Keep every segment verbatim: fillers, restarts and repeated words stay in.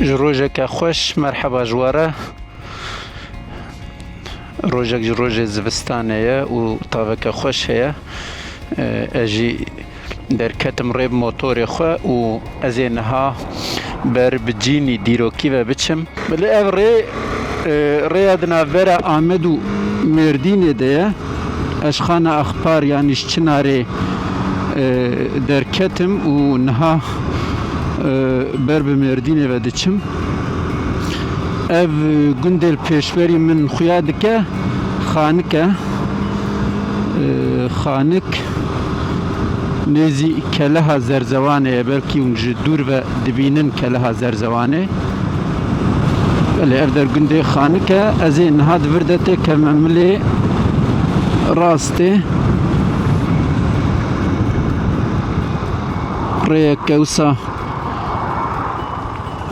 Ji rojeke xweş, merheba ji we re. Rojek ji rojê zivistanê ye û taveke xweş heye. E, ez jî derketim rê bi motorê xwe û ez ê niha ber bi cînî dîrokî ve biçim. Belê ev rê, e, rêya di navbera Amed û Mêrdînê de ye. Ez ji Xana Axpar, yanî ji Çinarê, e, derketim û niha, e, ber bi Mêrdînê ve diçim. Ev gundê li pêşberî min xuya dike, Xanik e. E, Xanik nêzî Keleha Zerzewanê ye, belkî hûn ji dûr ve dibînin Keleha Zerzewanê. Belê, ev der gundê Xanik e. Ez ê niha di vir de têkevime milê rastê. Rêyeke wisa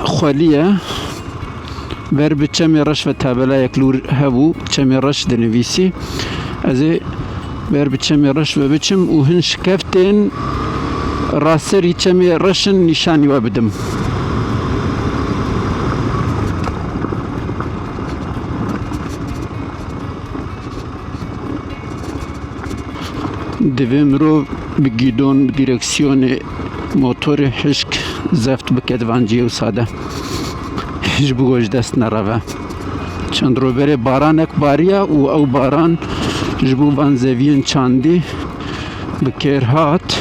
xwelî ye. Ber bi Çemê Reş ve tabelayek li wir hebû, Çemê Reş dinivîsî. Ez ê ber bi Çemê Reş ve biçim û hin şikeftên raserî Çemê Reş in nîşanî we bidim. Divê mirov bi gîdon, bi dîreksiyonê motorê hişk zeft bike di van cihê wisa de. Ji bo ji dest nereve. Çend roj berê baranek bariya û ew baran ji bo van zeviyên çandî bi kêr hat.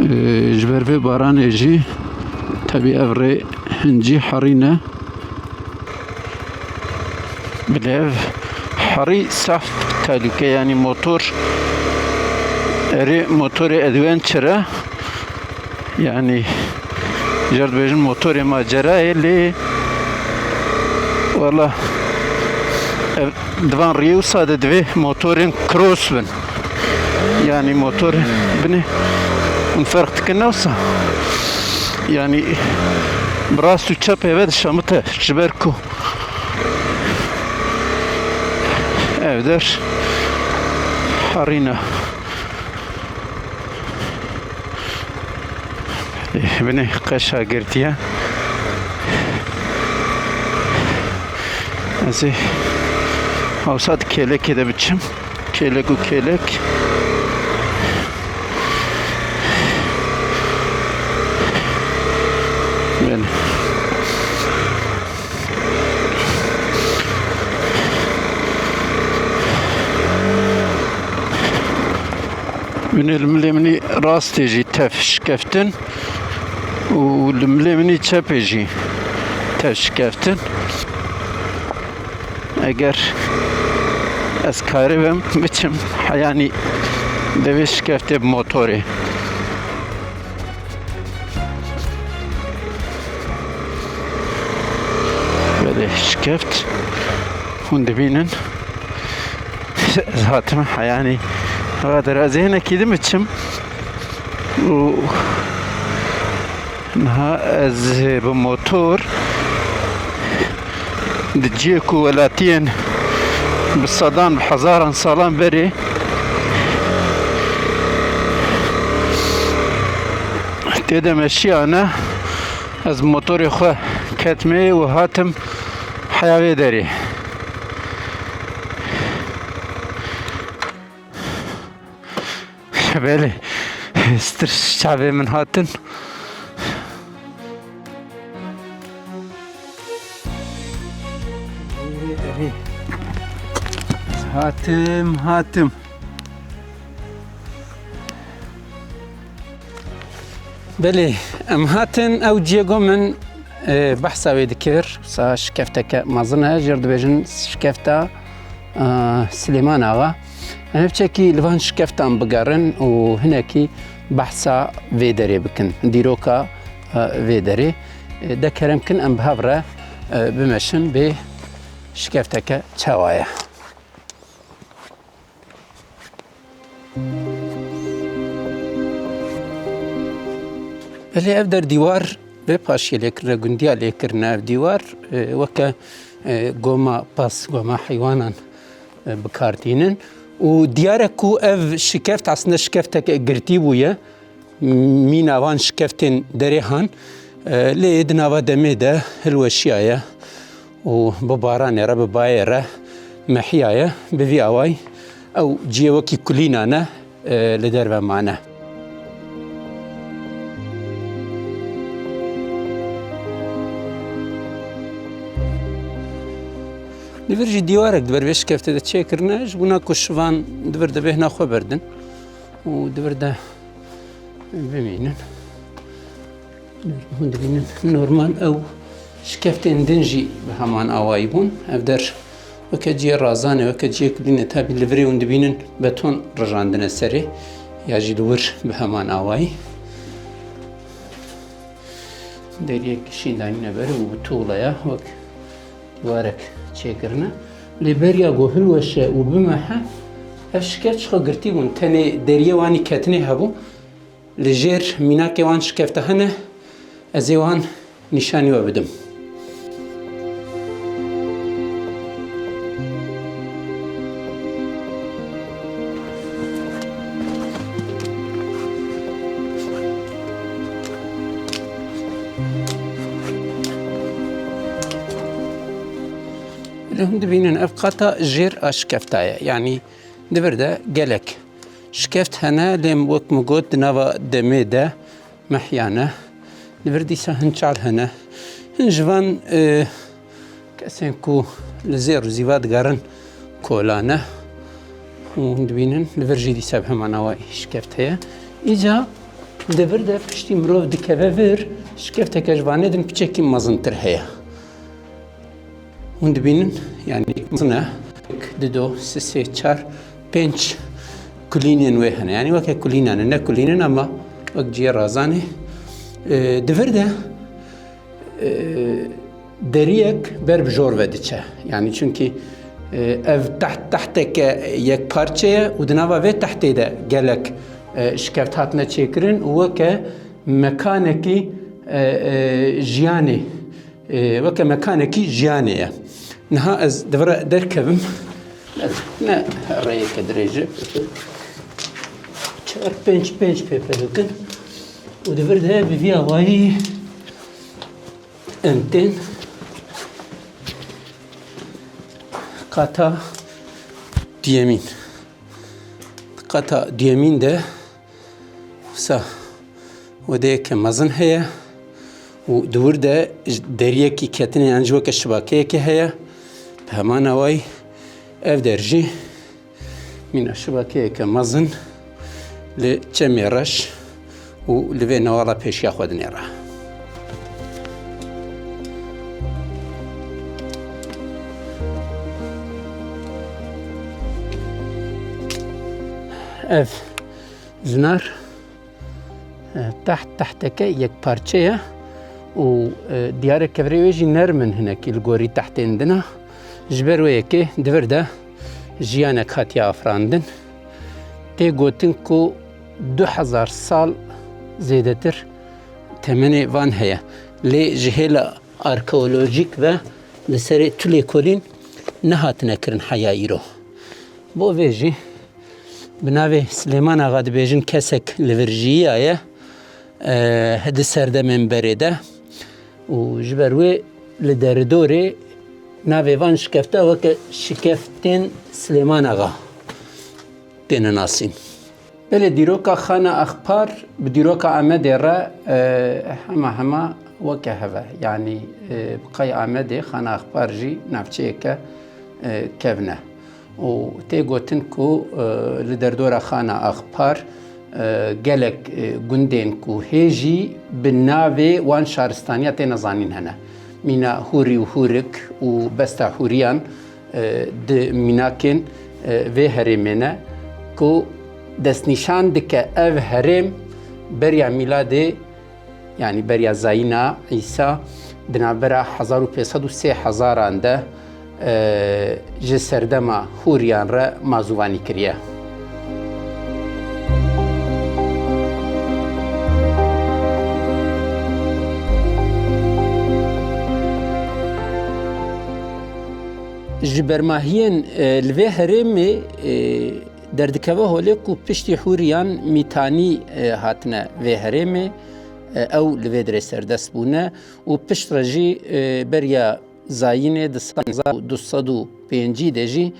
Ee, ji ber vê baranê jî tebî ev rê hincî herî ne. Bilê ev herî saf tehlûke, yanî motor, erê motorê adventure, yanî jê re dibêjin motorê macerayê, lê wela ev di van riyê wisa de divê motorên cross bin. Yanî motor binê hûn ferq dikin ne wisa. Yanî bi rast û çepê ve dişemite ji ber ku ev der herî ne. Binê qeşa girtiye. Ez ê hewsa di kêlekê de biçim. Kêlek û kêlek. Belê. Binê li milê min î rastê jî tev şikeftin û li milê min î çepê jî tev şikeftin. Eger ez karibim biçim, heyanî divê şikeftê bi motorê. Belê şikeft. Hûn dibînin. Ez hatim heyanî. Niha der ez ê hinekî din biçim. Û niha ez bi motor di cihê ku welatiyên bi sedan, bi hezaran salan berê tê de meşiyane, ez bi motorê xwe ketime û hatim heya vê derê. Belê, stir çavê min hatin. Hatim, hatim. Belê, em hatin ew ciyê ku min, e, behsa wê dikir. Wisa şikefteke mezin e, jê re dibêjin şikefta, e, Silêman Axa. Em ê piçekî li van şikeftan bigerin û hinekî behsa vê derê bikin, dîroka, e, vê derê. E, de kerem kin em bi hev re, e, bimeşin bê şikefteke çawa ye. Belê ev der dîwar vê paşiyê lê kirine, gundiya lê kirine ev dîwar, e, weke, e, goma pas, goma heywanan, e, bi kar tînin. Û diyar e ku ev şikeft aslinde şikefteke girtî bûye. Mîna van şikeftên derê han, E, lê di nava demê de hilweşiyaye û bi baranê re, bi bayê re mehiyaye. Bi vî awayî ew ciyê wekî kulînan e, e, li derve mane. Li vir jî dîwarek di ber vê şikeftê de çêkirine, ji bona ku şivan di vir de bêhna xwe berdin û di vir de bimînin. Hûn dibînin, normal ew şikeftên din jî bi heman awayî bûn. Ev der weke cihê razanê, weke cihê kulînê, tabî li virê hûn dibînin beton rijandine serê, ya jî li wir bi heman awayî. Deriyek şîn danîne ber û bi tuğlaya wek dîwarek çêkirine. Lê beriya ku hilweşe û bimehe, ev şikeft ji xwe girtî bûn. Tenê deriyê wanî ketinê hebû. Li jêr mînakê wan şikefte hene, ez ê wan nîşanî we bidim. Lê hûn dibînin ev qata jêr a şikefta ye. Yanî di vir de gelek şikeft hene, lê wek min got, di nava demê de mehiya ne. Li vir dîsa hin çal hene. Hin ji van, e, kesên ku li zêr û zîva digerin kola ne. Hûn dibînin, li vir jî dîsa bi heman awayî şikeft heye. Îca di vir de piştî mirov dikeve vir, şikefteke ji vanê din piçekî mezintir heye. Hûn dibînin, yanî mezin e. Yek, du, do, sê, sê, çar, pênc kulînên wê hene. Yanî weke kulînan e, ne kulîn in ama wek cihê razanê. E, di vir de, e, deriyek ber bi jor ve diçe. Yanî çunkî, e, ev teht, tehteke yekparçe ye û di nava vê tehtê de gelek, e, şikeft hatine çêkirin û weke mekanekî, e, e, jiyanê, e, weke mekanekî jiyanê ye. Niha ez di vir re derkevim. Ne rêyeke dirêj e. Çar, pênc, pênc pê pê dikin. Û di vir de bi vî awayî em tên qata duyemîn. Qata duyemîn de wisa wedeyeke mezin heye û di wir de deriyekî ketinê yan jî weke şibakeyekê heye. Bi heman awayî ev der jî mîna şibakeyeke mezin li çemê reş û li vê newala pêşiya xwe dinêre. Ev zinar, e, teht, tehteke yekparçe ye û, e, diyare kevirê wê jî nerm in hinekî li gorî tehtên din a. Ji ber wê yekê di vir de jiyanek hatiye afirandin. Tê gotin ku du hezar sal zêdetir temenê van heye. Lê ji hêla arkeolojîk ve li serê tu lêkolîn nehatine kirin heya îro. Bo vê jî bi navê Silêman Axa dibêjin kesek li vir jiyaye, e, di serdemên berê de û ji ber wê li deridorê navê van şikefta weke şikeftên Silêman Axa têne nasîn. Belê, dîroka Xana Axpar bi dîroka Amedê re, e, hema hema weke hev e. Yanî, e, bi qey Amedê Xana Axpar jî navçeyeke, e, kevn e. Û tê gotin ku, e, li derdora Xana Axpar, e, gelek, e, gundên ku hê jî bi navê wan şaristaniya têne zanîn hene. Mîna Hûrî û Hûrik û Besta Hûriyan, e, di mînakên, e, vê herêmê ne ku destnîşan dike ev herêm beriya mîladê, yanî beriya zayîna Îsa, di navbera hezar û pênc sed û sê hezaran de, e, ji serdema Hûriyan re mazûvanî kiriye. Ji bermahiyên, e, li vê herêmê, e, derdikeve holê ku piştî Hûriyan Mîtanî, e, hatine vê herêmê. e, ew li vê derê serdest bûne û piştre jî, e, beriya zayînê di sala hezar û du sed û pêncî de jî,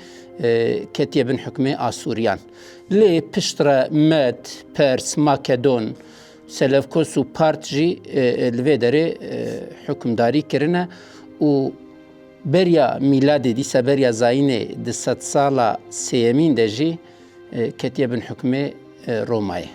e, ketiye bin hukmê Asûriyan. Lê piştre Med, Pers, Makedon, Selevkos û Part jî, e, e, li vê derê, e, hukimdarî kirine û beriya mîladê, dîsa beriya zayînê di sedsala sêyemîn de jî, e, ketiye bin hukmê, e, Romayê.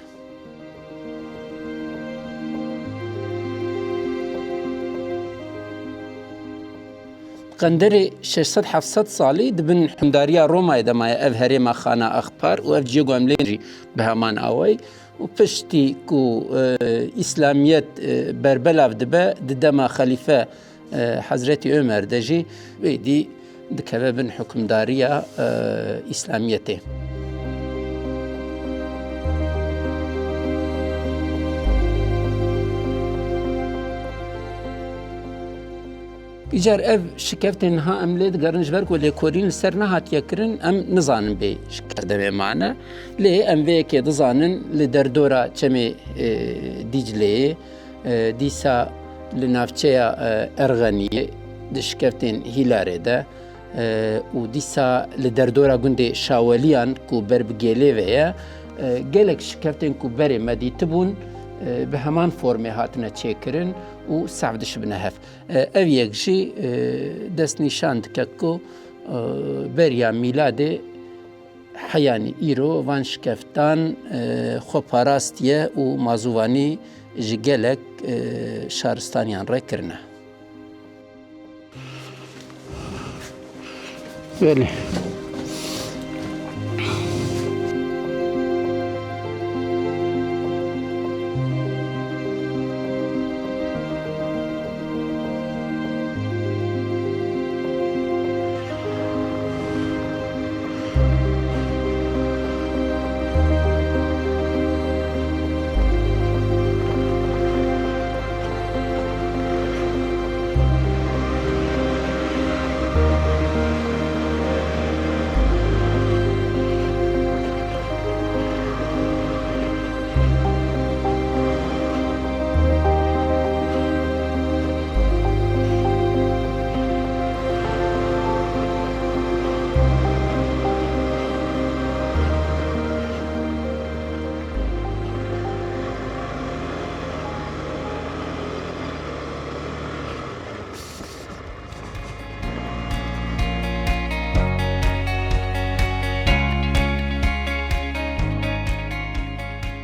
Qenderê şeş sed heft sed salî di bin hukimdariya Romayê de maye ev herêma Xana Axpar û ev ciyê ku em lê jî bi heman awayî û piştî ku, e, Îslamiyet, e, berbelav dibe, di dema Xelîfe, e, Hezretî Omer de jî wê dî dikeve bin hukimdariya, e, Îslamiyetê. Îcar ev şikeftên niha em lê digerin, ji ber ku lêkolîn li ser nehatiye kirin, em nizanin bê şikeft demê mane. Lê em vê yekê dizanin, li derdora çemê, e, Dîcleyê, e, dîsa li navçeya, e, Erxeniyê, di şikeftên Hîlarê de, e, û dîsa li derdora gundê Şaweliyan ku ber bi gêlê ve ye, e, gelek şikeftên ku berê me dîtibûn, e, bi heman formê hatine çêkirin û sav dişibine hev. E, ev yek jî, e, destnîşan dike ku, e, beriya mîladê heyanî îro van şikeftan, e, xwe parastiye û mazûvanî ji gelek, e, şaristaniyan re kirine. Belê.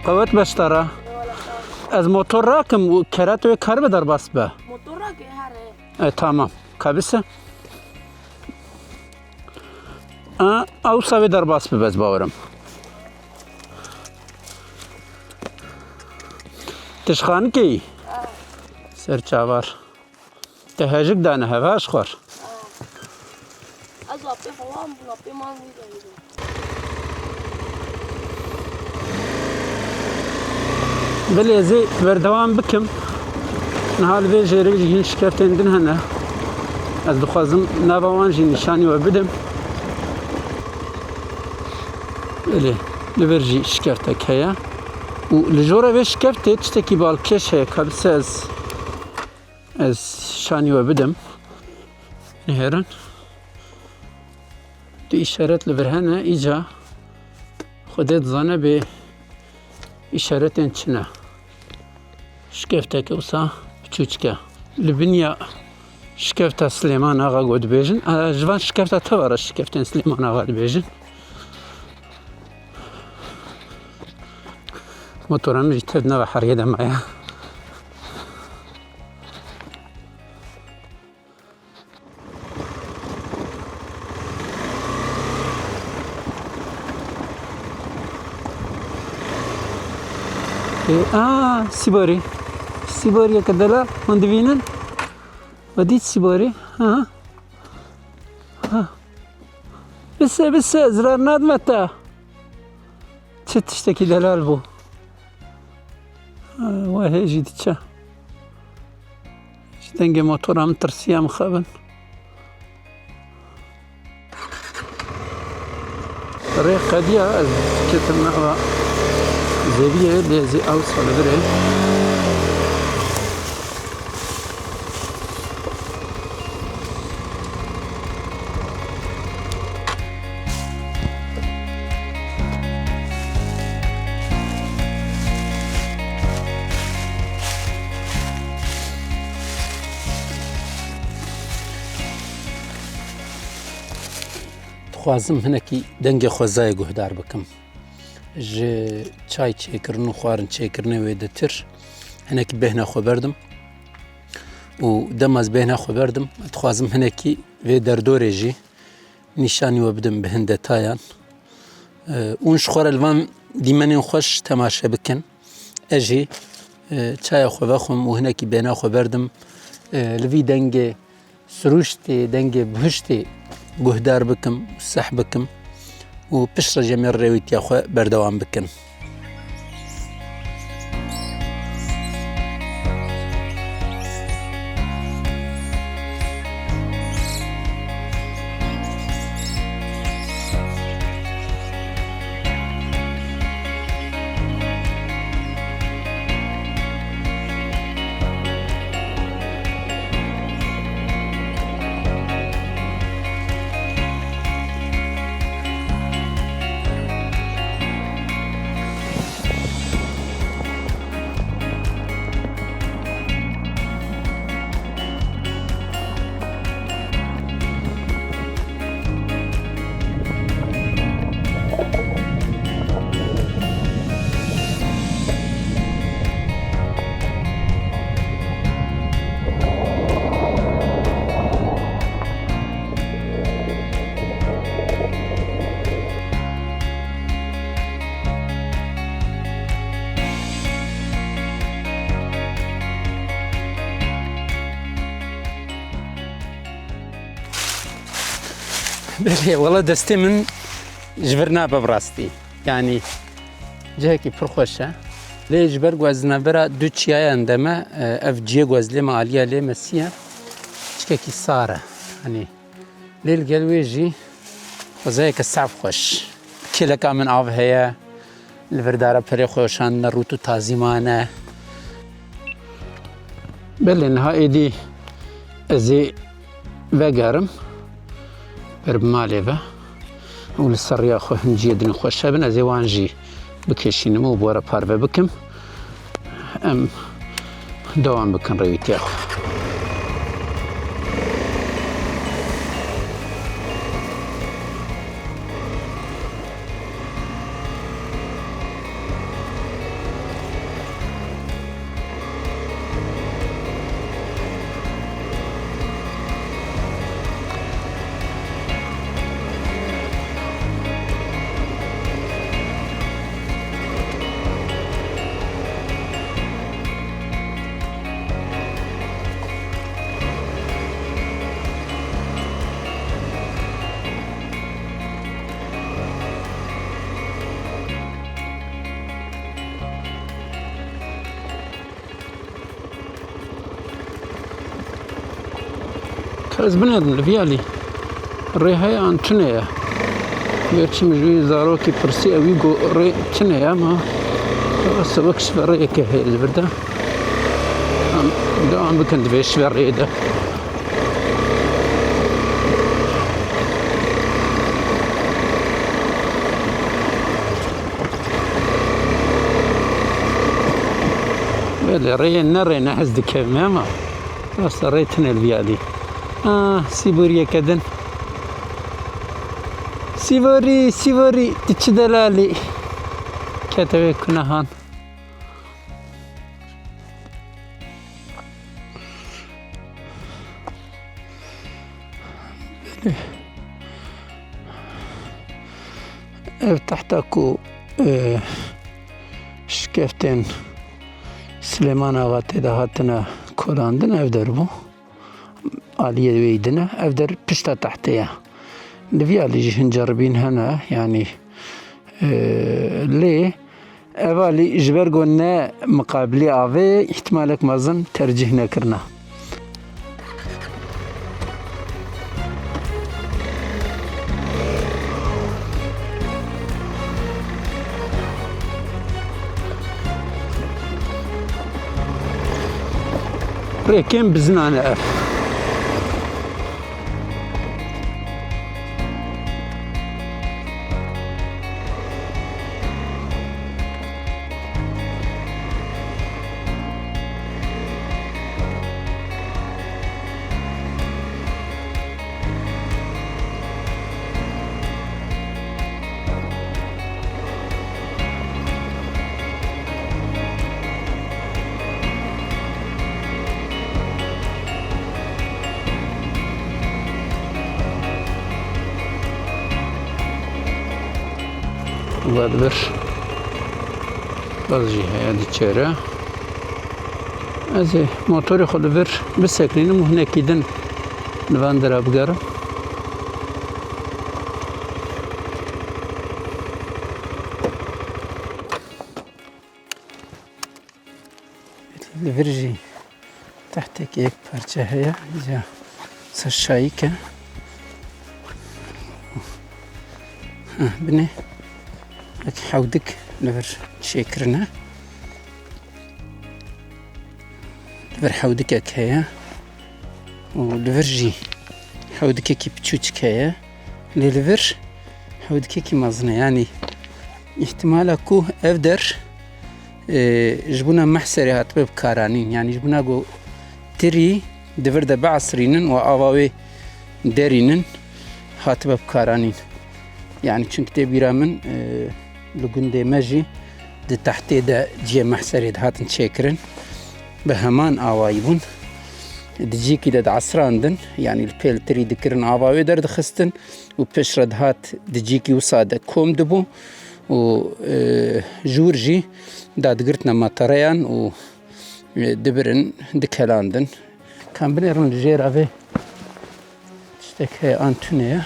Qewet beşdara. Ez motor rakim û kerete wê karibe derbas be. Motor rake here. E, tamam. Kabise. A, awsa wê derbas bibe, ez bawerim. Tişxanikê yî? Ser çavar. Te hejik dane heva ji xwar. Ez apê xwe wan bûn, apê man wî de. Belê ez ê berdewam bikim. Niha li vê jêrê jî hîn şikeftên din hene. Ez dixwazim nava wan jî nîşanî we bidim. Belê, li vir jî şikeftek heye. Û li jora vê şikeftê tiştekî balkêş heye, ka bise ez, ez şanî we bidim. Nihêrin. Du îşaret li vir hene, îca Xwedê dizane bê îşaretên çi ne. Şikefteke wisa biçûçik e. Li biniya şikefta Silêman Axa ku dibêjin, e, ji van şikefta teva re şikeftên Silêman Axa dibêjin. Motora min jî tev nava heriyê de maye. Ê, a, Sîbarî. Sîbariyeke delal, hûn divînin? We dît Sîbarî? Ha. Ha. Bise, bise, zirar nadime te. Çi tiştekî delal bû. Wehê jî diçe. Ji dengê motora min tirsiya mixabin. Rê qediya ez ketim nava zeviyê, lê ez ê awsa li vir ê. Dixwazim hinekî dengê xwezayê guhdar bikim. Ji çay çêkirin û xwarin çêkirinê wê ditir hinekî bêhna xwe berdim û dema ez bêhna xwe berdim, dixwazim hinekî vê derdorê jî nîşanî we bidim bi hin detayan. Hûn ji xwe re li van dîmenên xweş temaşe bikin. Ez jî, e, çaya xwe vexwim û hinekî bêhna xwe berdim. E, li vî dengê sirûştê, dengê bihuştê guhdar bikim, seh bikim û piştre jî em ê rêwîtiya xwe berdewam bikin. Belê, wela destê min ji vir nabe bi rastî. Yanî cihekî pir xweş e. Lê ji ber ku ez navbera du çiyayan de me, e, ev cihê ku ez lê me aliya lê me sî ye. Çikekî sar e. Yanî lê li gel wê jî xwezayeke saf xweş. Kêleka min av heye. Li vir dara perê xwe weşandine rût û tazî mane. Belê niha êdî ez ê vegerim ber bi malê ve û li ser rêya xwe hin cihê din xweş hebin, ez ê wan jî bikêşînim û bi we re parve bikim. Em dewam bikin rêwîtiya xwe. Ka ez binêrim li vî alî rê heye an tune ye? Gerçî min ji wî zarokî pirsî, ew wî got rê tune ye, ma rast e, wek şiverêyeke heye li vir de. Em dewam bikin di vê şiverêyê de. Belê, rêyê ne rê ne hez dikevime, ama rast e, rê tune li vî alî. Ah, sîboriyeke din. Sîborî, sîborî, tu çi delalî? Kete wê kunehan. Belê. Ev tehta ku, e, şikeftên Silêman Axa tê de hatine kolandin, ev der bû. Aliyê wê din e. Ev der pişta tehtê ye. Li vî alî jî hin ceribîn hene, yanî, e, lê ev alî ji ber ku ne miqabilî avê ye, îhtimalek mezin tercîh nekirine. Rêkên bizinan e ev. Li vir gaz jî heye diçêre. Ez ê motorê xwe li vir bisekinînim û hinekî din li van dera bigerim. Li vir jî tehtekê yek parçe heye, ya ser şayîk e. Ha, binê wek hewdik li vir çêkirine. Li vir hewdikek heye û li vir jî hewdikekî piçûçik heye. Lê li vir hewdikekî mezin e. Yanî îhtimala ku ev der, e, ji bona Mehserê hatibe bikaranîn. Yanî ji bona ku tirî di vir de biesirînin û ava wê derînin hatibe bikaranîn. Yanî çimkî tê bîra min, e, li gundê me jî di tehtê de cihê Mehserê dihatin çêkirin. Bi heman awayî bûn. Di cihekî de diesirandin, yanî li pêl tirî dikirin, ava wê derdixistin û piştre dihat di cihekî wisa de kom dibû û, e, ji wir jî dadigirtine matereyan û, e, dibirin, dikelandin. Ka em binêrin li jêra vê tiştek heye an tune ye.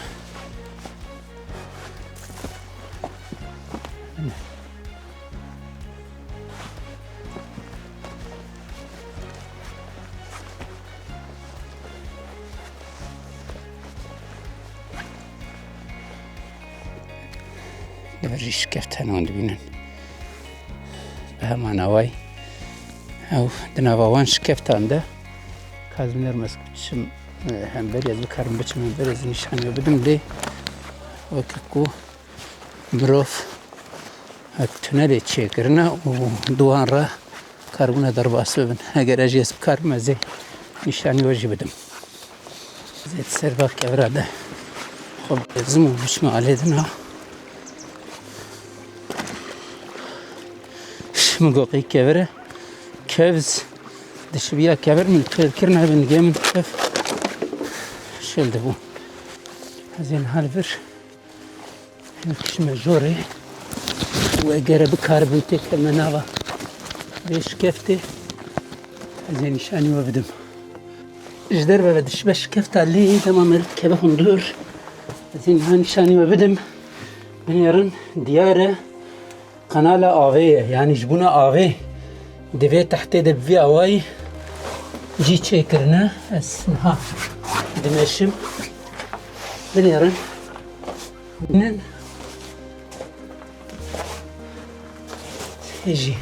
Li vir jî şikeft hene, hûn dibînin. Bi heman awayî ew di nava wan şikeftan de, ka ez binêrim ez biçim, e, hemberî, ez bikarim biçim hemberî, ez nîşanî we bidim, lê weke ku mirov hek tunelê çêkirine û di wan re karibûne derbas bibin. Eger ez jî ez bikarim, ez ê nîşanî we jî bidim. Ez ê di ser va kevira de xwe bilezim û biçime alê din ha. Min got qey kevir e. Kevz dişibiya kevir min têl kirine bin gê min tev şêl dibû. Ez ê niha li vir Em kişime jorê û eger e bikaribin têkevime nava vê şikeftê, ez ê nîşanî we bidim. Ji derve ve dişibe şikefta lê dema me keve hundur. Ez ê niha nîşanî we bidim. Binêrin diyar e. Qenala avê ye, yanî ji bona avê di vê tehtê de bi vî awayî cî çêkirine. Ez niha dimeşim. Binêrin. Binin. Hê jî.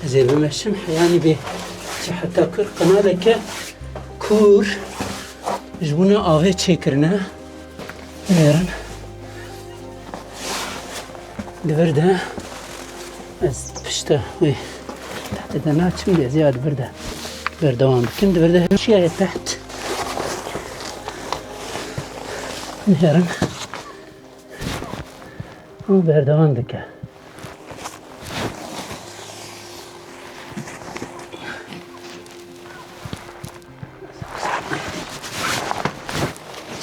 Ez ê bimeşim. Heyanî bê çi heta kur qenaleke kûr ji bona avê çêkirine. Binêrin. Di vir de ez pişta wê tehtê de naçim, lê ez ya di vir de berdewam bikim. Di vir de hemşiyaye teht. Binêrin. Û berdewam dike.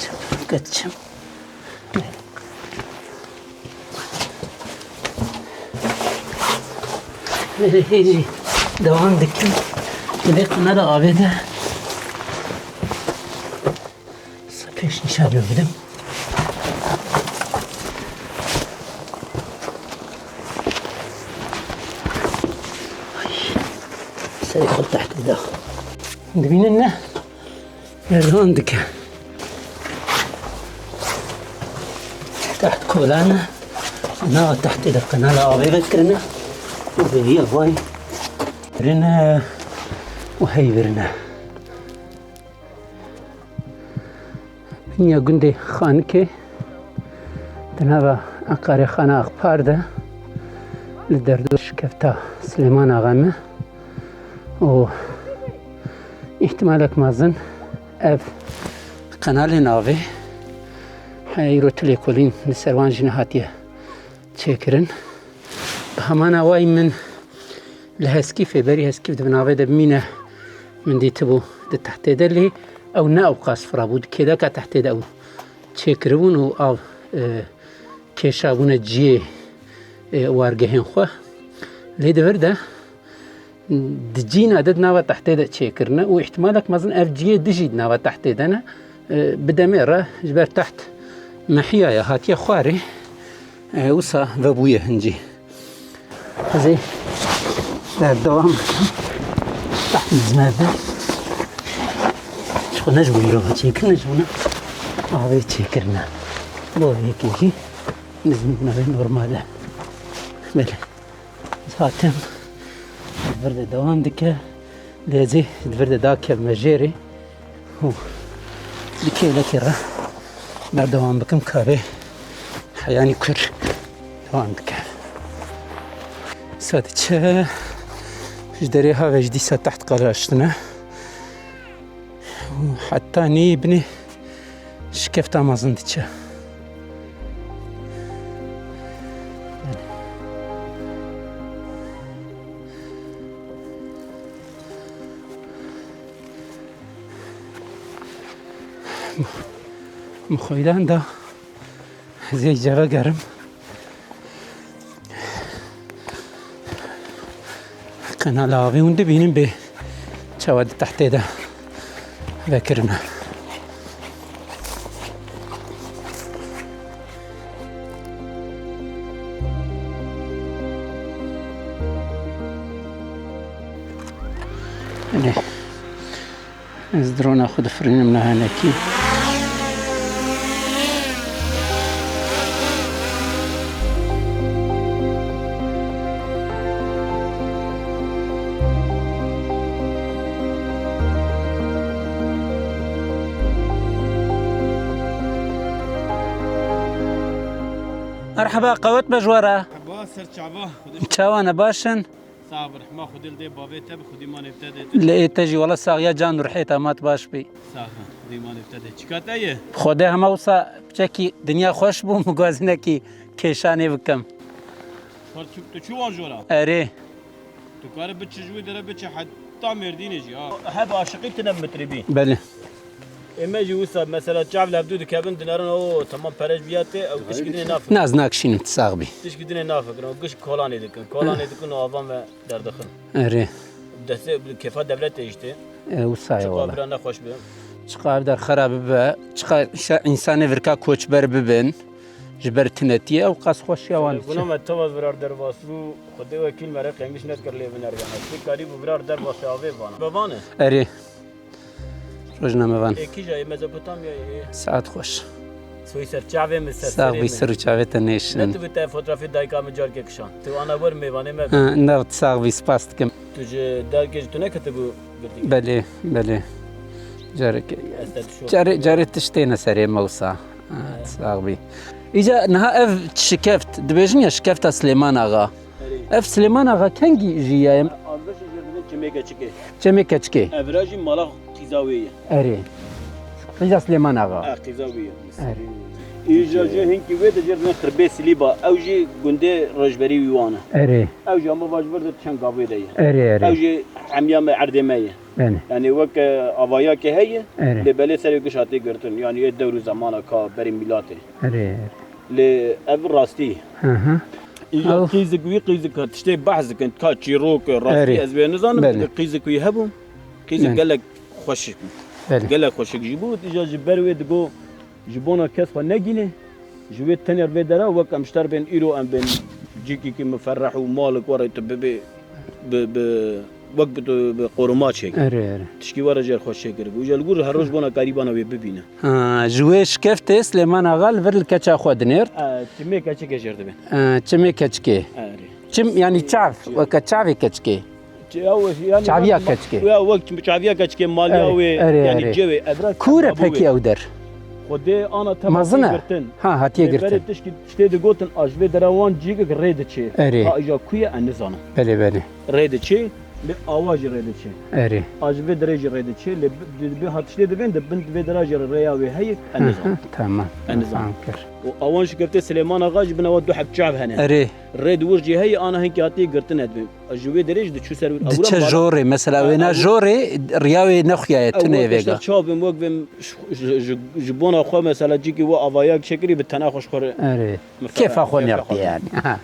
Çataleke diçim. Hê jî dewam dikim. Di vê qenala avê de. Pêş nîşanî we bidim. Ay, serê xwe tehtê da. Dibînin ne? Berdewam dike. Teht kolan e. Nava tehtê de qenala avê vekirine. Û bi vî awayî birine û hey birine. Biniya gundê Xanikê di nava Eqarê Xana Axpar de li derdo şikefta Silêman Axa me û îhtimalek mezin ev qenalên avê heya îro tu lêkolîn li ser wan jî nehatiye çêkirin. Bi heman awayî min li Heskîfê, berî Heskîf di binavê de bimîne, min dîtibû di tehtê de, lê ew ne ewqas fira bû, di kêleka tehtê de ew çêkiribûn û av, e, kêşabûne ciyê e, wargehên xwe. Lê di vir de di cîna de di nava tehtê de çêkirine û îhtimalek mezin ev cihê dijî di nava tehtê de ne, e, bi demê re ji ber teht mehiyaye hatiye xwarê, e, wisa vebûye hincî. Ez ê berdewam bikim. Teht nizme be. Ji xwe ne ji bo mirova çêkirine, ji bona avê çêkirine. Bo yekê jî nizmîbûna wê normal e. Belê. Ez hatim. Di vir de dewam dike. Lê ez ê di vir de dakevime jêrê. Û di kêlekê re berdewam bikim, ka vê heyanî kur dewam dike. Dîsa diçe ji derê havê ji dîsa teht qeraştine. Heta nî binê şikefta mezin diçe. Min xweydan da ez ê ceve gerim. Kenala avê hûn dibînin bê çawa di tehtê de vekirine. Nê. Ez drona xwe difirînim niha hinekî. Merheba, qewet be ji we re. Merheba, ser çava. Çawa ne, baş in? Sax bir, hema Xwedê li dê bavê te bi, Xwedê manê te de. Li ê te jî wela saxiya can û rihê te, mat baş bî. Sax be, Xwedê manê te de. Çika te ye? Xwedê hema wisa piçekî dinya xweş bû, min got ez hinekî kêşanê bikim. Xwar tu, tu çû wan jora? Erê. Tu kare biçi ji wê dere biçi heta Mêrdînê jî ha. Heba aşiqî tine mitrî bî. Belê. Ê me jî wisa mesela çav li hevdû dikevin, dinerin, o, tamam, pere ji biya tê, ew tişkî dinê nafikirin. Na, ez nakişînim, tu sax bî. Tişkî dinê nafikirin, o giş kolanê dikin. Kolanê dikin û avan ve derdixin. Erê. Destê, bi kefa devletê işte. E, wisa ye wala. Çiqa bira nexweş bi. Çiqa ev der xera bibe, çiqa şe-, însanê virka koçber bibin, ji ber tinetiyê, ew qas xweşiya wan diçe. Guna me teva virar derbas bû, Xwedê wekîl me re qemiş nedikir lê viner vana. Tê karî bû virar derbasê avê vana. Bevane. Erê. Rojnamevan. Ê kîja, ê Mezopotamya ê? Saet xweş. Soy ser çavê min, ser serê min. Sax bî, ser û çavê te nêşin. Ne tu bi te fotografê dayika min carkê kişand. Tu ana wer mêvanê me be. Ha, ne, sax bî, spas dikim. Tu ji dayikê ji tu neketibû girtî? Belê, belê. Careke, ez te dişo. Carê, carê tişt têne serê me wisa. Ha, sax bî. Îca niha ev şikeft, dibêjin ya şikefta Silêman Axa. Erê. Ev Silêman Axa kengî jiyaye? Alvişê jê dibin Çimê Keçikê. Çemê Keçikê. Evra jî mala qîza wê ye. Erê. Qîza Silêman Axa. E, qîza wê ye. Erê. Îja jê hinkî wê de jê dibin Xirbê Silîba. Ew jî gundê rojberî wî wan e. Erê. Ew jî ama vaj vir de çend gavê de ye. Erê, erê. Ew jî hemiya me erdê me ye. Belê. Yani wek, e, avayakê heye, erê, lê belê serê giş hatê girtin. Yani ê dewr û zamana ka berê mîlatê. Erê, erê. Lê ev rastî. Hı hı. Îja ew qîzik wî qîzik ka tiştê behs dikin, ka çîrok, rastî, erê, ez wê nizanim, belê, qîzik wî hebû, qîzik, belê, gelek xweşik bû. Belê. Gelek xweşik jî bû, îja ji ber wê digo, ji bona kes xwe negîne, ji wê tener vê dera wek em ji ter bên îro em bên cîkîkî miferreh û malik were tu bibê bi, bi, wek bi tu bi qoruma çêkir. Erê, erê. Tişkî were jêr xwe çêkir. Û ji li gor her roj bona karîbana wê bibîne. Ha, ji wê şikeftê Silêman Axa li vir li keça xwe dinêrt. E, çimê keçikê jêr dibin. E, çimê keçikê. Erê. Çim, yani çav, weke çavê keçikê. Ç-, ew, yani, çaviya wek, keçikê. Ya wek çaviya keçikê, maliya, erê, wê, erê, yani, erê, cewê, evra. Kûr e pekî ew der? Xwedê ana te mezin e? Girtin. Ha, hatiye girtin. Lê berê tişkî, tiştê digotin, a ji vê dera wan cîgik rê diçê. Erê. Ha, îja ku ye, ez nizanim. Belê, belê. Rê diçê, lê awa jî rê diçê. Erê. A ji vê derê jî rê diçê, lê bi, bi, bi hat tiştê dibên, di bin vê dera jî rêya wê heye, ez nizanim. Hı hı, tamam. Ez nizanim. Tamam kir. Û awan şikeftê Silêman Axa jî bin ewa du heb çav hene. Erê. Rê di wir jî heye, ana hinkî hatiye girtin, ez dibêm. Ji wê derê jî diçû ser wir. Diçe jorê, mesela, ha, wêna jorê riya wê nexuyaye, tune vêga. Çaw bim, wek bim, ji, ji, ji bona xwe, mesela, cîkî we avaya çekirî bi tena xwe ji xwe re. Erê. Kêfa xwe nêrtî yani. Ha.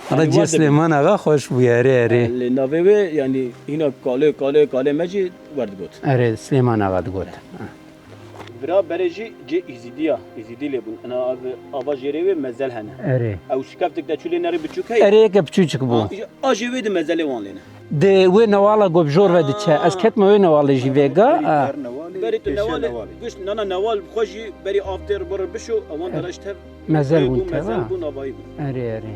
Hala cê Slêman Axa xweş bû, erê, erê. Lê navê wê, yanî hîna kalê, kalê, kalê me jî werdigot. Erê, Slêman Axa digot. Bira berê jî cê Îzîdî ya, Îzîdî lê bûn. Ena av-, ava jêrê wê mezel hene. Erê. Ew şikeftik de çû lê nerê biçûk heye. Erê, yeke biçûçik bû. Ha, îja, a jê wê di mezelê wan lê ne. Di wê newala ku bi jor ve diçe. Ez ketme wê newalê jî vêga. Berî tu newalê, gişt nana newal bi xwe jî berî av têr bir bişo, ewan dera ji tev mezel bûn, mezel bûn, avayî bûn. Erê, erê.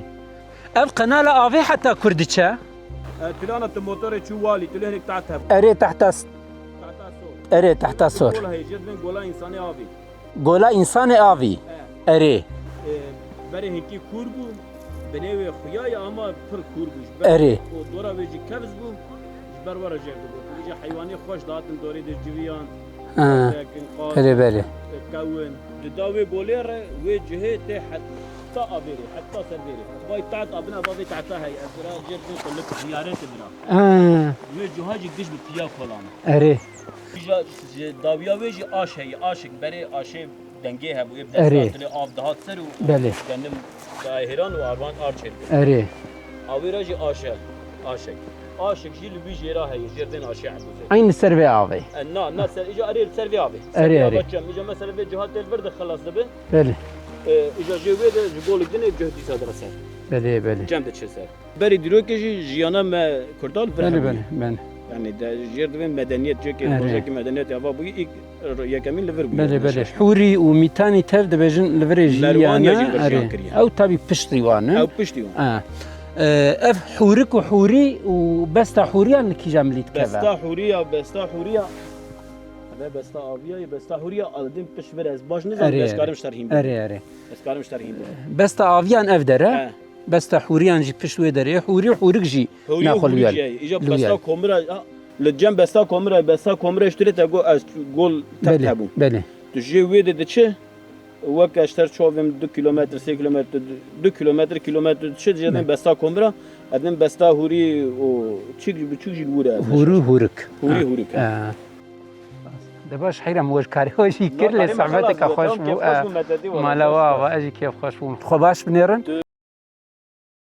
Ev qenala avê heta kur diçe? E, tu lana tu motorê çû walî, tu lê hinek taht hebû. Erê, tehta s-, Tahta sor. Erê, tehta sor. Gol heye, jêr bên gola însanê avî. Gola însanê avî. E. Erê. E, berê hinkî kûr bû, binê wê xuya ye ama pir kûr bû. Ji ber Erê. Ku dora wê jî kevz bû, ji ber were jêr dibû. Îja heywanê xweş dihatin dorê de civiyan, Ha. Tekin, qas, Belê, belê. Kewin. Di da wê golê re, wê cihê tê heta avê rê, heta ser vê rê. Vay taht abine, va vê tahta heye. Ez bira jêr bin kullik ziyaret bira. Ha. Wê cuha jî giş bi piya kolan. Erê. Îja ji dawiya wê jî aş heye, aşik berê aşê dengê hebû. Ê Erê. Destê av dihat ser û Belê. Genim dayê hêran û arvan ar çêdibû. Erê. Awê re jî aşe, aşek. Aşek jî li wî jêra heye, jêr bên aşê hebû. Eyn li ser vê avê. E, na, na ser, îja erê li ser vê avê. Ser Erê, vê erê. Ava çem. Îja mesela vê cuha tê li vir de xelas dibe. Belê. E, îja jê wê de ji golik din ê cih dîsa dire ser. Belê, belê. Cem de çi ser. Berî dîrokê jî jiyana me Kurdan li vir Belê, hebûye. Belê, belê. Yanî de jêr divên medeniyet, cihekê Erê. Rojekî medeniyetê ava bûye, îlk yekemîn li vir bûye. Belê, belê. Hûrî û Mîtanî tev dibêjin li virê jî Merwaniya jî li vir jiyan kiriye. Ew tabî piştî wan in. Ew piştî wan. Ha. E, ev hûrik û hûrî û besta hûriyan li kîja milî dikeve? Besta hûriya, besta hûriya. Eve besta aviya ye, besta hûriya, a, din pişt vir ez baş nizanim, Erê, ez erê. Karim ji te re hîn bim. Erê, erê. Ez karim ji te re hîn bim. Besta aviyan ev dere. He. Besta hûriyan jî pişt wê derê. Hûrî û hûrik jî Hûrî û naxwe li hûrik wer. Jî heye. Îja Li besta wer. Komira, ha, li cem besta komira, besta komira ji tu lê te got ez gol tev Belê, hebûm. Belê. Tu jê wê de diçi, weke ji te re çavên du kilometre, sê kilometre, du kilometre, kilometre diçi, jê Ne. Din besta komira, ez din besta hûrî û çik, çik jî li wir e. Hûrî û hûrik. Hûrî Ha. Hûrik, ha. Ha. De baş, heyra min we ji karê we jî kir, lê sohbeteke xweş bû. Mala we ava, ez jî kêf xweş bûm. Xwe baş binêrin.